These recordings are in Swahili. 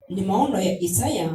Ni maono ya Isaya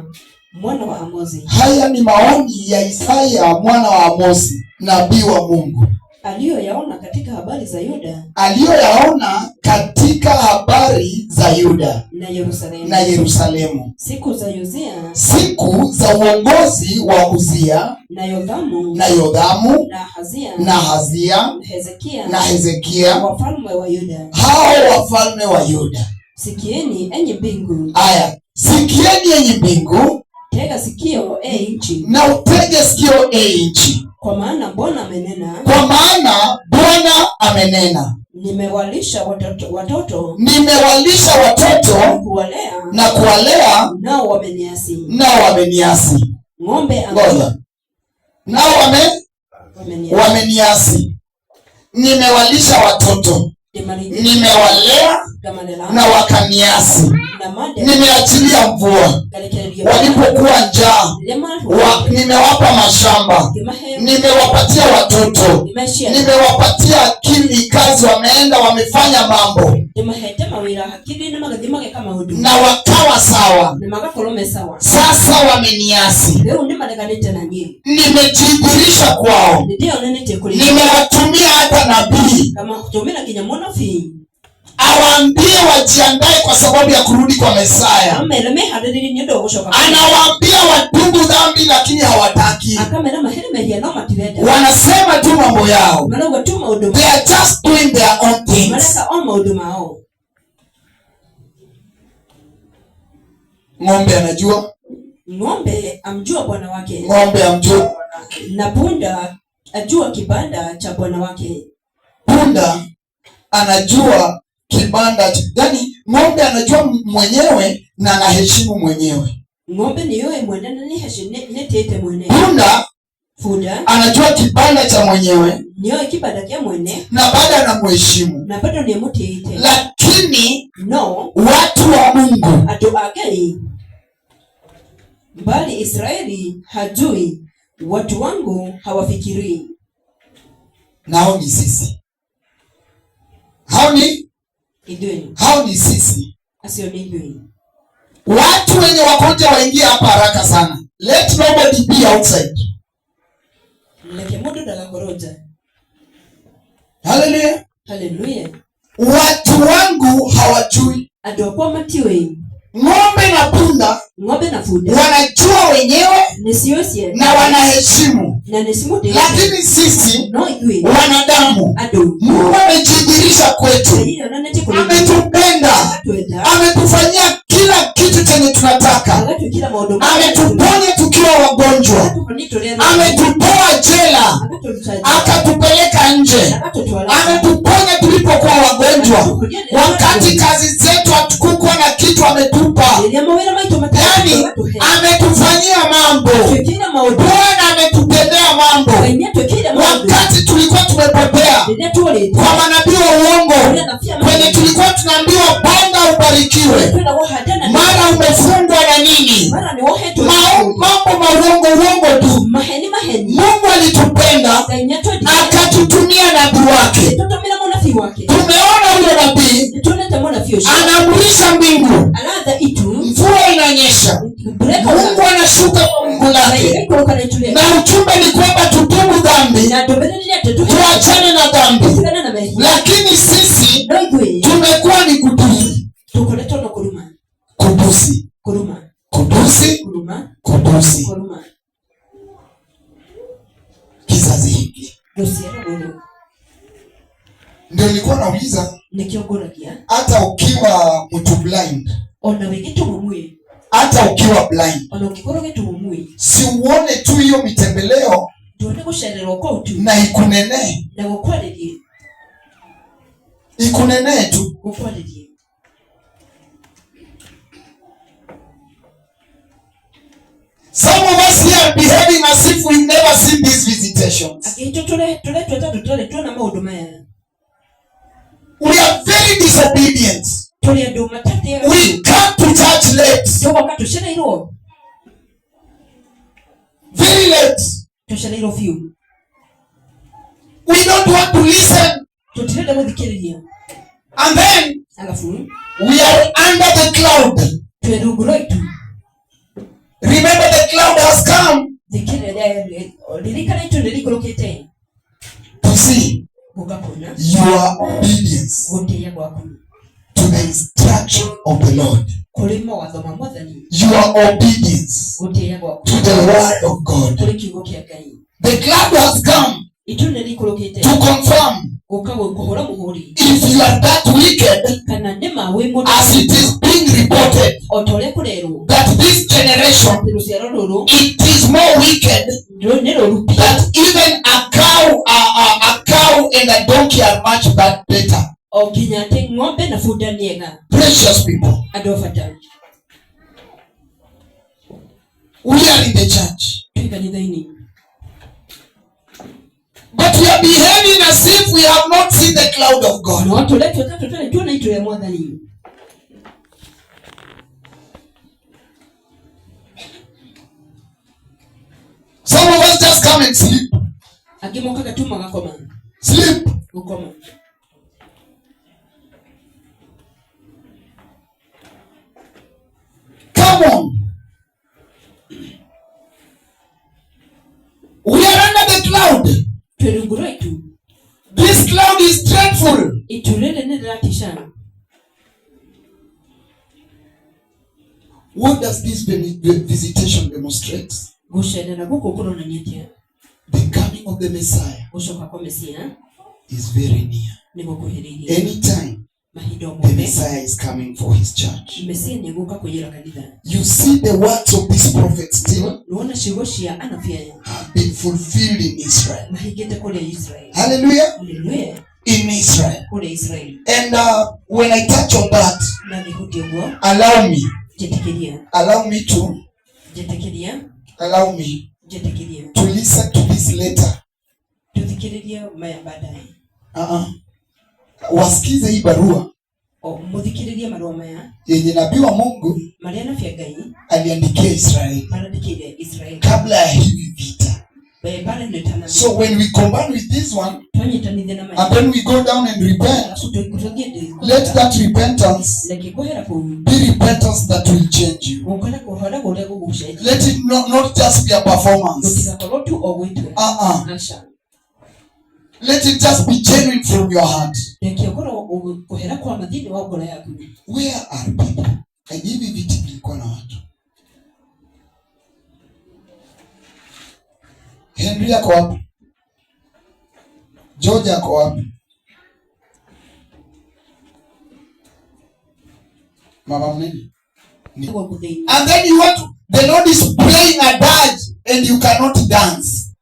mwana wa Amozi. Haya ni maoni ya Isaya mwana wa Amosi, nabii wa Mungu, aliyoyaona katika habari za Yuda aliyoyaona katika habari za Yuda na Yerusalemu, na Yerusalemu siku za Yozia, siku za uongozi wa Uzia na Yothamu, na Yothamu na Ahazia, na Ahazia na Hezekia, na Hezekia, wafalme wa Yuda. Hao wafalme wa Yuda. Sikieni enyi mbingu. Aya, sikieni enyi mbingu. Tega sikio e nchi. Na utege sikio e nchi. Kwa maana Bwana amenena. Kwa maana Bwana amenena. Nimewalisha watoto. Nimewalisha watoto kuwalea, na kuwalea, nao wameniasi. Nao wameniasi. Ng'ombe Ngoja. Nao wameniasi. Nimewalisha watoto, nimewalea na wakaniasi. Nimeachilia mvua walipokuwa njaa, nimewapa mashamba, nimewapatia watoto, nimewapatia akili, kazi, wameenda wamefanya mambo na wakawa sawa. Sasa wameniasi. Nimejidhihirisha kwao, nimewatumia hata nabii awaambie wajiandae kwa sababu ya kurudi kwa Mesaya. Anawaambia watubu dhambi, lakini hawataki. Wanasema tu mambo yao. They are just doing their own things. Ng'ombe anajua. Ng'ombe amjua bwana wake. Ng'ombe amjua bwana wake. Na punda ajua kibanda cha bwana wake. Punda anajua kibanda, yani ng'ombe anajua mwenyewe na anaheshimu mwenyewe. Ng'ombe ni yoe mwene na ni tete mwene. Punda Fuda anajua kibanda cha mwenyewe, ni yoe kibanda cha mwene, na bado anamheshimu, na bado ni mutete. Lakini no, watu wa Mungu atu agai mbali Israeli hajui, watu wangu hawafikirii. Nao ni sisi. Hao ni hao ni sisi. Watu wenye wakonja waingie hapa haraka sana. Let nobody be outside. Hallelujah. Hallelujah. Watu wangu hawajui. Ng'ombe na punda, ng'ombe na punda wanajua wenyewe na wanaheshimu, lakini sisi wanadamu, Mungu amejidhihirisha kwetu, ametupenda, ametufanyia kila kitu chenye tunataka, ametuponya tukiwa wagonjwa, ametutoa jela akatupeleka nje, ametuponya tulipokuwa wagonjwa, wakati kazi zetu hatukukuwa na kitu ametupa. Yani ametufanyia mambo. Bwana ametutendea mambo wakati tulikuwa tumepotea kwa manabii wa uongo, kwenye tulikuwa tunaambiwa panda ubarikiwe, mara umefungwa na nini, mambo mauongo uongo tu. Mungu alitupenda akatutumia nabii wake. Tumeona huyo nabii anaamrisha mbingu, mvua inanyesha, Mungu anashuka kwa wingu lake, na ujumbe ni kwamba tutubu dhambi, tuachane na dhambi. Lakini sisi tumekuwa ni kutusi, kutusi, kutusi, kutusi. Kizazi hiki ndio nilikuwa nauliza, hata ukiwa mtu blind, hata ukiwa blind, si uone tu hiyo mitembeleo na ikunenee, ikunenee tu. Some of us here are behaving as if we've never seen these visitations. We are very disobedient. We come to church late. Very late. We don't want to listen. And then we are under the cloud. Thikĩrĩria, ririkana itu nĩ rĩikũrũkĩte to see gũka kuona your obedience gũtĩĩa gwaku to the instruction of the Lord. Kũrĩ mawatho ma Mwathani. Your obedience Gũtĩĩa gwaku to the word of God. Kũrĩ kiugo kĩa Ngai. The cloud has come Itu nĩ rĩikũrũkĩte to confirm gũka kũhũra mũhũri if you are that wicked kana nĩma wĩ mũndũ as it is being reported o ta ũrĩa kũrerwo that this generation, atĩ rũciaro rũrũ it is more wicked nĩ rũru biũ that even a cow and a donkey are much better. O nginya atĩ ng'ombe na bunda nĩ ega. Precious people, Andũ a bata, we are in the church, twĩ kanitha-inĩ, but we are behaving as if we have not seen the cloud of God. No tũretua ta tũtarĩ tuona itu rĩa Mwathani. Some of us just come and sleep. Angĩ mokaga tu magakoma. Sleep. Gũkoma. Come on. We are under the cloud. Twĩ rungu rwa itu. This cloud is dreadful. Itu rĩrĩ nĩ rĩratisha. What does this visitation demonstrate? Gũcerera gũkũ kũronania atĩa? The coming of the Messiah Gũcoka kwa Mesia is very near. Nĩ gũkuhĩrĩirie. Anytime Mahinda o the mothe Messiah is coming for his church. Mesia nĩ egũka kũiyĩra kanitha. You see, the words of these prophets still Nĩwona ciugo cia anabii aya have been fulfilled in Israel. mahingĩte kũrĩa Israel. Hallelujah. Haleluya. In Israel. Kũrĩa Israel. And when I touch on that, Na ngĩhutia ũguo, allow me, njĩtĩkĩria, allow me to, njĩtĩkĩria, allow me njĩtĩkĩria to listen to this later. Tũthikĩrĩrie maya baadaye. Uh-uh. Wasikize hii barua O mũthikĩrĩrie marũa maya yenye nabii wa Mungu marĩa nabii a Ngai aliandikia Israeli marandĩkĩire Israeli kabla ya hivi vita. Mbara ĩno ĩtana. So when we combine with this one Twanyitanithia na maya and then we go down and repent, alafu tũthiĩ let that repentance reke kũhera kũu be repentance that will change you. gũkora kũhora kũrĩa gũgũcenjia. Let it not just be a performance. Gũtigakorwo tu o gwĩtua. Uh-uh. Aca. Let it just be genuine from your heart. Reke ũkorwo kũhera kwa ma thĩinĩ wa ngoro yaku. Where are people? Hivi viti vilikuwa na watu. Henry ako wapi? George ako wapi? Mama mnene. Gwaku thĩinĩ. And then you want to, the Lord is playing a dirge and you cannot dance.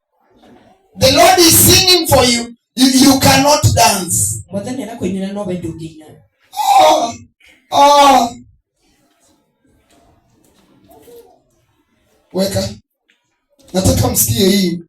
The Lord is singing for you. You cannot dance. Mwathani arakũinĩra no we ndũngĩina. Oh, oh. Weka. Nataka msikie hii.